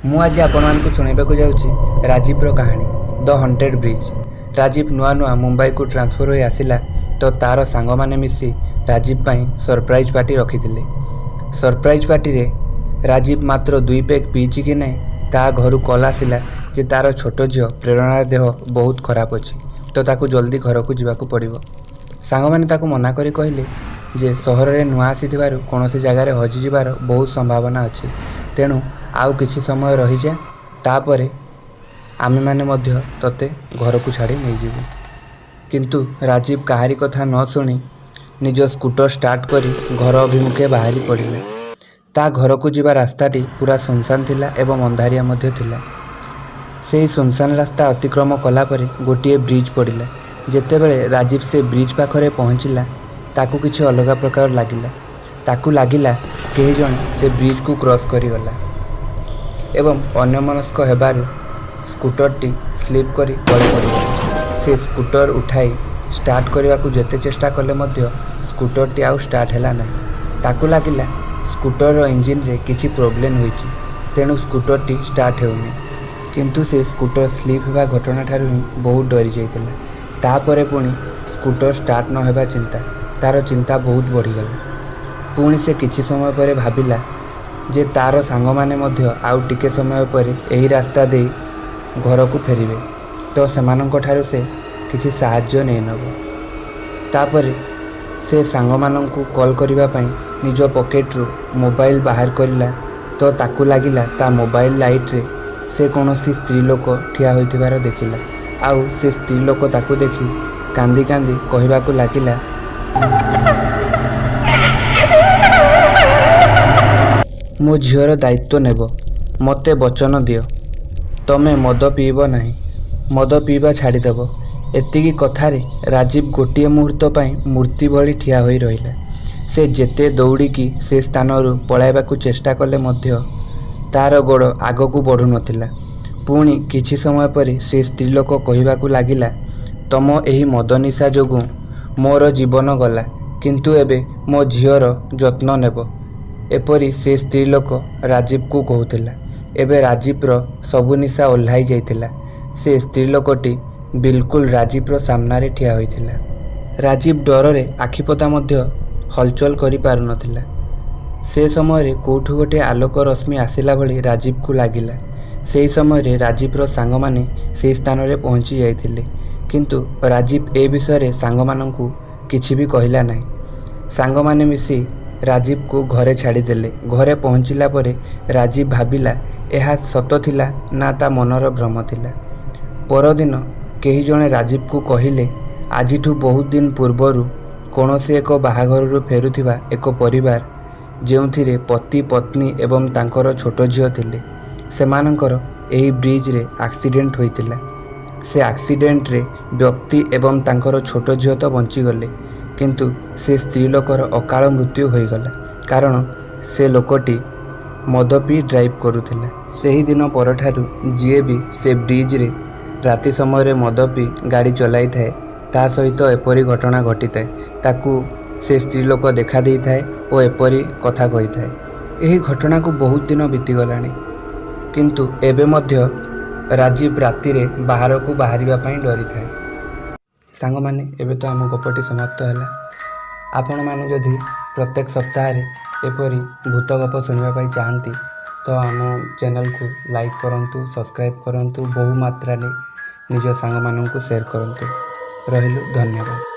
ମୁଁ ଆଜି ଆପଣମାନଙ୍କୁ ଶୁଣାଇବାକୁ ଯାଉଛି ରାଜୀବର କାହାଣୀ, ଦ ହଣ୍ଟେଡ଼ ବ୍ରିଜ୍। ରାଜୀବ ନୂଆ ନୂଆ ମୁମ୍ବାଇକୁ ଟ୍ରାନ୍ସଫର୍ ହୋଇ ଆସିଲା ତ ତା'ର ସାଙ୍ଗମାନେ ମିଶି ରାଜୀବ ପାଇଁ ସରପ୍ରାଇଜ୍ ପାର୍ଟି ରଖିଥିଲେ। ସରପ୍ରାଇଜ୍ ପାର୍ଟିରେ ରାଜୀବ ମାତ୍ର 2 ପେଗ୍ ପିଇଛି କି ନାହିଁ, ତା ଘରୁ କଲ୍ ଆସିଲା ଯେ ତା'ର ଛୋଟ ଝିଅ ପ୍ରେରଣାର ଦେହ ବହୁତ ଖରାପ ଅଛି, ତ ତାକୁ ଜଲ୍ଦି ଘରକୁ ଯିବାକୁ ପଡ଼ିବ। ସାଙ୍ଗମାନେ ତାକୁ ମନା କରି କହିଲେ ଯେ ସହରରେ ନୂଆ ଆସିଥିବାରୁ କୌଣସି ଜାଗାରେ ହଜିଯିବାର ବହୁତ ସମ୍ଭାବନା ଅଛି, ତେଣୁ ଆଉ କିଛି ସମୟ ରହିଯା, ତାପରେ ଆମେମାନେ ମଧ୍ୟ ତୋତେ ଘରକୁ ଛାଡ଼ି ନେଇଯିବୁ। କିନ୍ତୁ ରାଜୀବ କାହାରି କଥା ନ ଶୁଣି ନିଜ ସ୍କୁଟର ଷ୍ଟାର୍ଟ କରି ଘର ଅଭିମୁଖେ ବାହାରି ପଡ଼ିଲା। ତା ଘରକୁ ଯିବା ରାସ୍ତାଟି ପୁରା ଶୂନଶାନ ଥିଲା ଏବଂ ଅନ୍ଧାରିଆ ମଧ୍ୟ ଥିଲା। ସେହି ଶୂନଶାନ ରାସ୍ତା ଅତିକ୍ରମ କଲା ପରେ ଗୋଟିଏ ବ୍ରିଜ୍ ପଡ଼ିଲା। ଯେତେବେଳେ ରାଜୀବ ସେ ବ୍ରିଜ୍ ପାଖରେ ପହଞ୍ଚିଲା, ତାକୁ କିଛି ଅଲଗା ପ୍ରକାର ଲାଗିଲା। ତାକୁ ଲାଗିଲା କେହି ଜଣେ ସେ ବ୍ରିଜ୍କୁ କ୍ରସ୍ କରିଗଲା ଏବଂ ଅନ୍ୟମନସ୍କ ହେବାରୁ ସ୍କୁଟରଟି ସ୍ଲିପ୍ କରି ତଳେ ପଡ଼ିଗଲା। ସେ ସ୍କୁଟର ଉଠାଇ ଷ୍ଟାର୍ଟ କରିବାକୁ ଯେତେ ଚେଷ୍ଟା କଲେ ମଧ୍ୟ ସ୍କୁଟରଟି ଆଉ ଷ୍ଟାର୍ଟ ହେଲା ନାହିଁ। ତାକୁ ଲାଗିଲା ସ୍କୁଟରର ଇଞ୍ଜିନରେ କିଛି ପ୍ରୋବ୍ଲେମ୍ ହୋଇଛି, ତେଣୁ ସ୍କୁଟରଟି ଷ୍ଟାର୍ଟ ହେଉନି। କିନ୍ତୁ ସେ ସ୍କୁଟର ସ୍ଲିପ୍ ହେବା ଘଟଣାଠାରୁ ହିଁ ବହୁତ ଡରିଯାଇଥିଲା। ତାପରେ ପୁଣି ସ୍କୁଟର ଷ୍ଟାର୍ଟ ନ ହେବା ଚିନ୍ତା, ତା'ର ଚିନ୍ତା ବହୁତ ବଢ଼ିଗଲା। ପୁଣି ସେ କିଛି ସମୟ ପରେ ଭାବିଲା ଯେ ତା'ର ସାଙ୍ଗମାନେ ମଧ୍ୟ ଆଉ ଟିକେ ସମୟ ପରେ ଏହି ରାସ୍ତା ଦେଇ ଘରକୁ ଫେରିବେ, ତ ସେମାନଙ୍କଠାରୁ ସେ କିଛି ସାହାଯ୍ୟ ନେଇନେବ। ତାପରେ ସେ ସାଙ୍ଗମାନଙ୍କୁ କଲ୍ କରିବା ପାଇଁ ନିଜ ପକେଟରୁ ମୋବାଇଲ ବାହାର କରିଲା ତ ତାକୁ ଲାଗିଲା ତା ମୋବାଇଲ ଲାଇଟ୍ରେ ସେ କୌଣସି ସ୍ତ୍ରୀ ଲୋକ ଠିଆ ହୋଇଥିବାର ଦେଖିଲା। ଆଉ ସେ ସ୍ତ୍ରୀ ଲୋକ ତାକୁ ଦେଖି କାନ୍ଦି କାନ୍ଦି କହିବାକୁ ଲାଗିଲା, "ମୋ ଝିଅର ଦାୟିତ୍ୱ ନେବ, ମୋତେ ବଚନ ଦିଅ, ତମେ ମଦ ପିଇବ ନାହିଁ, ମଦ ପିଇବା ଛାଡ଼ିଦେବ।" ଏତିକି କଥାରେ ରାଜୀବ ଗୋଟିଏ ମୁହୂର୍ତ୍ତ ପାଇଁ ମୂର୍ତ୍ତି ଭଳି ଠିଆ ହୋଇ ରହିଲା। ସେ ଯେତେ ଦୌଡ଼ିକି ସେ ସ୍ଥାନରୁ ପଳାଇବାକୁ ଚେଷ୍ଟା କଲେ ମଧ୍ୟ ତା'ର ଗୋଡ଼ ଆଗକୁ ବଢ଼ୁନଥିଲା। ପୁଣି କିଛି ସମୟ ପରେ ସେ ସ୍ତ୍ରୀ ଲୋକ କହିବାକୁ ଲାଗିଲା, "ତମ ଏହି ମଦ ନିଶା ଯୋଗୁଁ ମୋର ଜୀବନ ଗଲା, କିନ୍ତୁ ଏବେ ମୋ ଝିଅର ଯତ୍ନ ନେବ।" ଏପରି ସେ ସ୍ତ୍ରୀ ଲୋକ ରାଜୀବକୁ କହୁଥିଲା। ଏବେ ରାଜୀବର ସବୁ ନିଶା ଓହ୍ଲାଇ ଯାଇଥିଲା। ସେ ସ୍ତ୍ରୀ ଲୋକଟି ବିଲକୁଲ ରାଜୀବର ସାମ୍ନାରେ ଠିଆ ହୋଇଥିଲା। ରାଜୀବ ଡରରେ ଆଖିପତା ମଧ୍ୟ ହଲଚଲ କରିପାରୁନଥିଲା। ସେ ସମୟରେ କେଉଁଠୁ ଗୋଟିଏ ଆଲୋକ ରଶ୍ମି ଆସିଲା ଭଳି ରାଜୀବକୁ ଲାଗିଲା। ସେହି ସମୟରେ ରାଜୀବର ସାଙ୍ଗମାନେ ସେହି ସ୍ଥାନରେ ପହଞ୍ଚି ଯାଇଥିଲେ। କିନ୍ତୁ ରାଜୀବ ଏ ବିଷୟରେ ସାଙ୍ଗମାନଙ୍କୁ କିଛି ବି କହିଲା ନାହିଁ। ସାଙ୍ଗମାନେ ମିଶି ରାଜୀବକୁ ଘରେ ଛାଡ଼ିଦେଲେ। ଘରେ ପହଞ୍ଚିଲା ପରେ ରାଜୀବ ଭାବିଲା, ଏହା ସତ ଥିଲା ନା ତା ମନର ଭ୍ରମ ଥିଲା? ପରଦିନ କେହି ଜଣେ ରାଜୀବକୁ କହିଲେ, ଆଜିଠୁ ବହୁତ ଦିନ ପୂର୍ବରୁ କୌଣସି ଏକ ବାହାଘରରୁ ଫେରୁଥିବା ଏକ ପରିବାର, ଯେଉଁଥିରେ ପତି ପତ୍ନୀ ଏବଂ ତାଙ୍କର ଛୋଟ ଝିଅ ଥିଲେ, ସେମାନଙ୍କର ଏହି ବ୍ରିଜରେ ଆକ୍ସିଡେଣ୍ଟ ହୋଇଥିଲା। ସେ ଆକ୍ସିଡେଣ୍ଟରେ ବ୍ୟକ୍ତି ଏବଂ ତାଙ୍କର ଛୋଟ ଝିଅ ତ ବଞ୍ଚିଗଲେ, କିନ୍ତୁ ସେ ସ୍ତ୍ରୀ ଲୋକର ଅକାଳ ମୃତ୍ୟୁ ହୋଇଗଲା, କାରଣ ସେ ଲୋକଟି ମଦ ପିଇ ଡ୍ରାଇଭ୍ କରୁଥିଲା। ସେହିଦିନ ପରଠାରୁ ଯିଏ ବି ସେ ବ୍ରିଜରେ ରାତି ସମୟରେ ମଦ ପିଇ ଗାଡ଼ି ଚଲାଇଥାଏ, ତା ସହିତ ଏପରି ଘଟଣା ଘଟିଥାଏ। ତାକୁ ସେ ସ୍ତ୍ରୀ ଲୋକ ଦେଖା ଦେଇଥାଏ ଓ ଏପରି କଥା କହିଥାଏ। ଏହି ଘଟଣାକୁ ବହୁତ ଦିନ ବିତିଗଲାଣି, କିନ୍ତୁ ଏବେ ମଧ୍ୟ ରାଜୀବ ରାତିରେ ବାହାରକୁ ବାହାରିବା ପାଇଁ ଡରିଥାଏ। ସାଙ୍ଗମାନେ, ଏବେ ତ ଆମ ଗପଟି ସମାପ୍ତ ହେଲା। ଆପଣମାନେ ଯଦି ପ୍ରତ୍ୟେକ ସପ୍ତାହରେ ଏପରି ଭୂତ ଗପ ଶୁଣିବା ପାଇଁ ଚାହାନ୍ତି, ତ ଆମ ଚ୍ୟାନେଲକୁ ଲାଇକ୍ କରନ୍ତୁ, ସବସ୍କ୍ରାଇବ୍ କରନ୍ତୁ, ବହୁ ମାତ୍ରାରେ ନିଜ ସାଙ୍ଗମାନଙ୍କୁ ସେୟାର କରନ୍ତୁ। ରହିଲୁ, ଧନ୍ୟବାଦ।